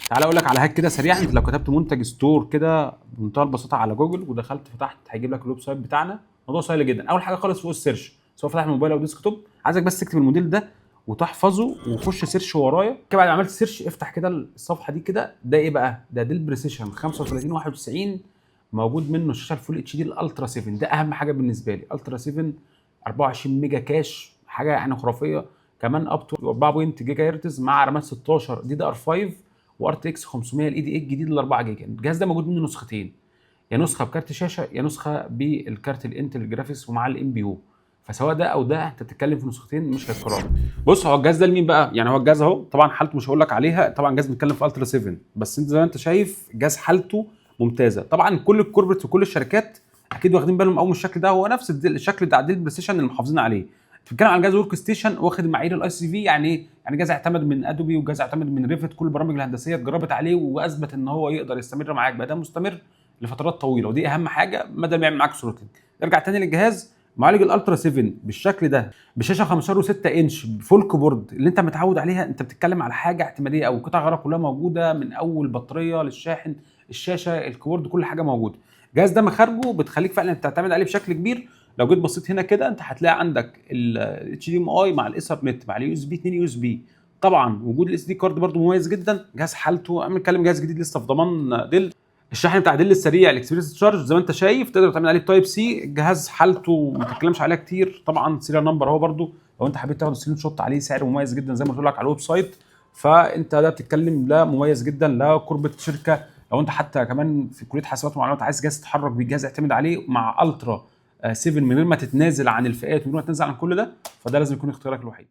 تعال اقول لك على hack كده سريع. انت لو كتبت منتج store كده بمنتهى البساطة على جوجل ودخلت فتحت، هيجيب لك ال website بتاعنا. موضوع سهل جدا. اول حاجة خالص فوق ال search، سواء فتحت موبايل او desktop، عايزك بس تكتب الموديل ده وتحفظه وخش search ورايا كده. بعد ما عملت search افتح كده الصفحة دي كده. ده ايه بقى؟ ده Dell Precision 3591، موجود منه الشاشة ال full HD ال Ultra 7. ده اهم حاجة بالنسبة لي، Ultra 7 24 ميجا cache، حاجة يعني خرافيه. كمان up to 4 جيجا هرتز مع رامات 16 DDR 5 و RTX 500 ال EDA الجديد ال 4 جيجا. الجهاز ده موجود منه نسختين، يا نسخه بكارت شاشة يا نسخه بالكارت ال Intel graphics ومع ال NPU. فسواء ده او ده انت بتتكلم في نسختين مش هيتكرروا. بص، هو الجهاز ده لمين بقى؟ يعني هو الجهاز اهو، طبعا حالته مش هقول لك عليها، طبعا جهاز بنتكلم في Ultra 7، بس انت زي ما انت شايف جهاز حالته ممتازه. طبعا كل ال corporate وكل الشركات اكيد واخدين بالهم قوي من الشكل ده، هو نفس الشكل بتاع Dell Precision اللي محافظين عليه. انت بتتكلم عن جهاز workstation واخد معايير ال ICV. يعني ايه؟ يعني جهاز اعتمد من Adobe وجهاز اعتمد من Revit، كل البرامج الهندسية اتجربت عليه واثبت ان هو يقدر يستمر معاك باداء مستمر لفترات طويله، ودي اهم حاجة بدل ما يعمل معاك throttling. نرجع تاني للجهاز، معالج ال Ultra 7 بالشكل ده، بشاشة 15 و6 inch full keyboard اللي انت متعود عليها. انت بتتكلم على حاجة اعتماديه او قطع غيارها كلها موجوده، من اول بطارية للشاحن، الشاشه، ال keyboard، كل حاجة موجوده. الجهاز ده مخارجه بتخليك فعلا تعتمد عليه بشكل كبير. لو جيت بصيت هنا كده انت هتلاقي عندك ال HDMI مع الايثرنت مع ال USB 2 USB. طبعا وجود ال SD card برده مميز جدا. جهاز حالته، انا بنتكلم جهاز جديد لسه في ضمان Dell. الشحن بتاع Dell السريع ال Express Charge زي ما انت شايف تقدر تعمل عليه Type C. الجهاز حالته ما تتكلمش عليها كتير. طبعا serial number اهو برده، لو انت حبيت تاخد screenshot عليه، سعر مميز جدا زي ما قلت لك على ال website. فانت ده بتتكلم لا مميز جدا لا corporate شركه، لو انت حتى كمان في كليه حاسبات ومعلومات عايز جهاز تتحرك بيه، جهاز اعتمد عليه مع Ultra 7 من غير ما تتنازل عن الفئات ومن غير ما تتنازل عن كل ده، فده لازم يكون اختيارك الوحيد.